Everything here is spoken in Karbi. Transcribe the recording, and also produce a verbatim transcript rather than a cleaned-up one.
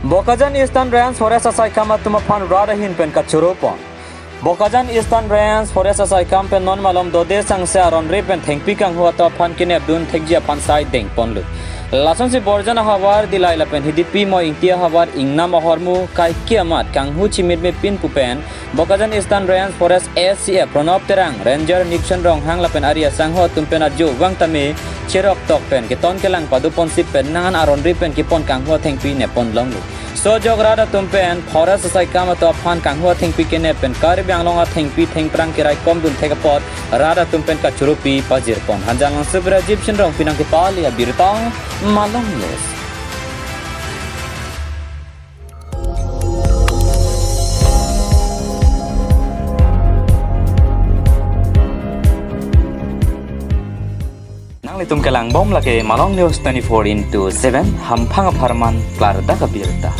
Bokajan Eastern Range Forest asaikam atum aphan rat ahin pen kachoro pon. Bokajan Eastern Range Forest asaikam pen non malom dode sangse aron ri pen thengpi kanghu atum aphan kenep dun thekji aphan sai deng ponlo. Lasonsi Borjan ahavar Dillai lapen Hidipi mo Ingti ahavar Ingnam ahormu kaike amat kanghu chimit me pin pu pen Bokajan Eastern Range Forest A C F Pranab Terang, Ranger Nixon Ronghang lapen ari asangho atum pen ajo vang tame cherok tok pen keton kelang pado pon sip pen nang an aron ri pen kepon kanghu athengpi nepon longlo. Sojok rat atum pen Forest asaikam atum aphan kanghu athengpi kenep pen Karbi Anglong athengpi thengphrang kerai kom dun thek apot rat atum pen kachurupi pajir pon. Hanjanglangso Rajib Shinrong pinang kepali abirta Malong News. Nanglitum kelang bom lake Malong News twenty-four into seven, hamphang apharman klardak abirta.